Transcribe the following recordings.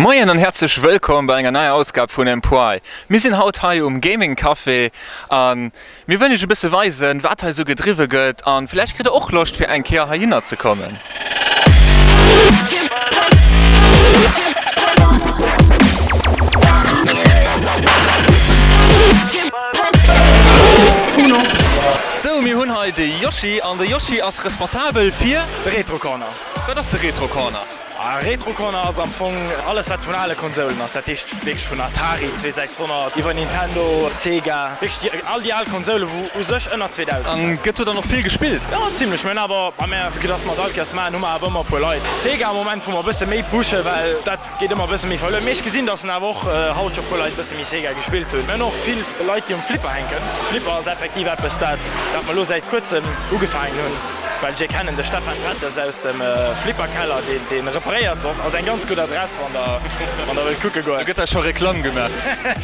Moien an häerzlech wëllkomm bei enger neier Ausgab vun Employ. Mir sinn haut hei um Gaming Café an mir wëllen iech e bësse weisen, wat hei sou gedriwwe gëtt an villäicht kritt der och Loscht fir eng Kéier heihinner ze kommen. Sou, mir hunn hei de Yoshi an de Yoshi ass responsabel fir. De Retro Corner. Wat ass de Retro Corner? Retro Corner ass am Fong alles wat vun ale Konsoulen ass, dat heescht wierklech vun Atari 2600 iwwer Nintendo, Sega, wierklech déi all déi al Konsoulen wou u sech ënner 2000 An sinn. gëtt do dann och vill gespillt? Jo zimlech, mir hunn awer, bei mär, vue que dass mer et all Kéiers maachen, hu mer awer ëmmer e puer Leit. Sega am Moment wou mer e bësse méi pushen, well dat geet ëmmer e bësse méi verluer, mee ech gesinn dass en awer och haut scho puer Leit e bësse méi Sega gespillt hunn. Mir hunn och vill Leit déi um Flipper hänken. Flipper ass effektiv eppes dat dat mer elo säit kuerzem ugefaangen hunn. Well ech kennen de Stefan Fettes aus dem Flipperkeller, deen reparéiert se och. Ass eng ganz gutt Adress wann der wann der wëllt kucke goen. Do gëtt da scho Reklamm gemaach.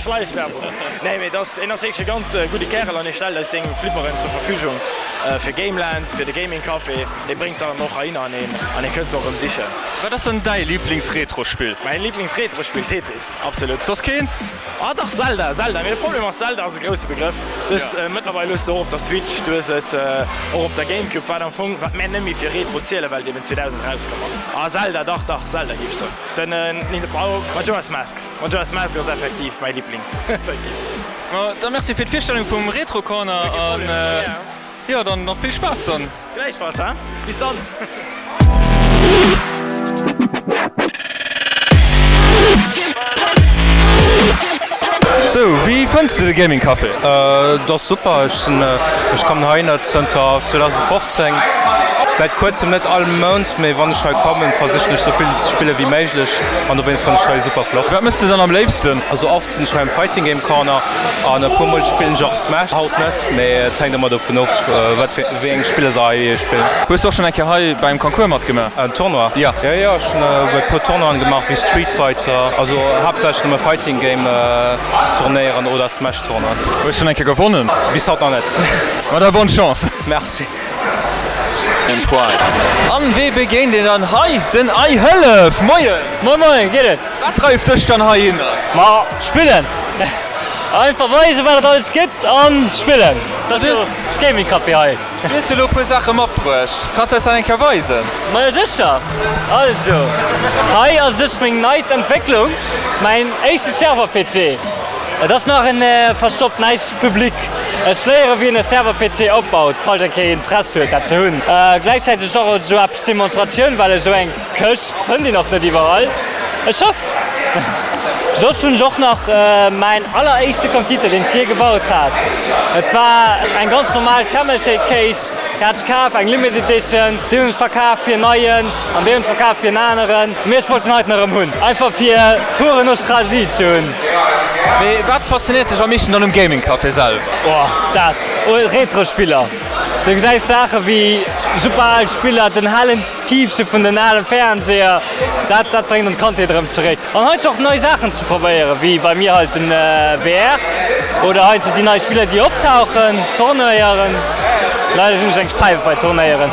Schleichwerbung. Nee mee dass en ass wierklech e ganz gudde Kärel an hie stellt eis seng Flipperen zur Verfügung fir Gameland, fir de Gaming Café. Hie bréngt se dann och heihinner an een an ee kënnt se och erëm sichen. Wat ass dann däi Liiblings-Retro-Spill? Mäin Liiblings-Retro-Spill? Tetris, absolut. Soss keent? Ah dach, Zelda, Zelda. Mee de Problem ass, Zelda ass e grousse Begrëff. Du hues mëttlerweil hues de och op der Switch, du hues et och op der Gamecube, wat am Fong, wat mär net méi fir Retro zielen, well et eben 2000 erauskomm ass. Ah Zelda, dach, dach, Zelda géif ech soen. Den oh, Majora's Mask, Majora's Mask ass effektiv mäi Liebling, effektiv. Ma da merci fir d'Virstellung vum Retro Corner an jo, dann nach vill Spaass dann. Gläichfalls, he? Bis dann! Sou, wéi fënns de de Gaming Café? Et ass super, ech sinn, ech kommen heihinner zënter 2015, säit kuerzem net all Mount, mee wann ech hei kommen, versichen ech sou vill ze spille wéi méiglech an dowéinst fannen ech hei super flott. Wat mëss de dann am léifsten? Also oft sinn ech hei am Fighting Game Corner an e puer mol spillen ech och Smash, haut net, mee et hänkt ëmmer dovun of wat fir. Wéi eng Spiller se hei spillen. Hues de och schon eng Kéier hei bei engem Concours matgemaach? En Tournoi? Jo. Jo, jo, ech hunn bei e puer Tournoien gemaach, wéi Street Fighter, also haaptsächlech nëmme Fighting Game Turnéieren oder Smash Tournoien. Hues schon eng Kéier gewonnen? Bis haut nach net. Ma da bonne Chance. Merci. An wee begéint een dann hei? Den Ei Hëllef! Moien! Moin moin, geet et? Wat dreift dech dann heihinner? Ma spillen! Einfach weisen wat et alles gëtt an spillen. Dat ass jo Gaming Café hei. Du hues elo e puer Saache matbruecht. Kanns du eis dat eng Kéier weisen? Majo sécher! Also hei ass dës meng neist Entwécklung, mäin éischte Server-PC. Et ass nach en verstoppt, näischt public. Ech léiere wéi een e Server-PC opbaut, falls eng Kéier Interess huet dat ze hunn. Gläichzäiteg och esou eppes Demonstratioun, well esou eng Këscht fënnt een och net iwwerall. Ech hoff. Soss hunn ech och nach mäin alleréischte Computer, deen ech jee gebaut hat. Et war eng ganz normal Thermaltake Case, déi hat ech kaf, eng Limited Edition. Déi hunn ech verkaf fir en neien an déi hunn ech verkaf fir en aneren. Mee ech wollt den heiten erëm hunn, einfach fir pure Nostralgie ze hunn. Mee wat faszinéiert dech am meeschten dann um Gaming Café selwer? Oh, dat, Retro-Spiller. Du gesäis Saache wéi super al Spiller, den halen. D'Piipse vun den ale Fernseher, dat dat bréngt an d'Kandheet erëm zeréck. An heiansdo och nei Saachen ze probéieren, wéi bei mir halt den VR oder heiansdo déi nei Spiller déi optauchen, Turnéieren. Leider sinn ech eng Päif bei Turnéieren.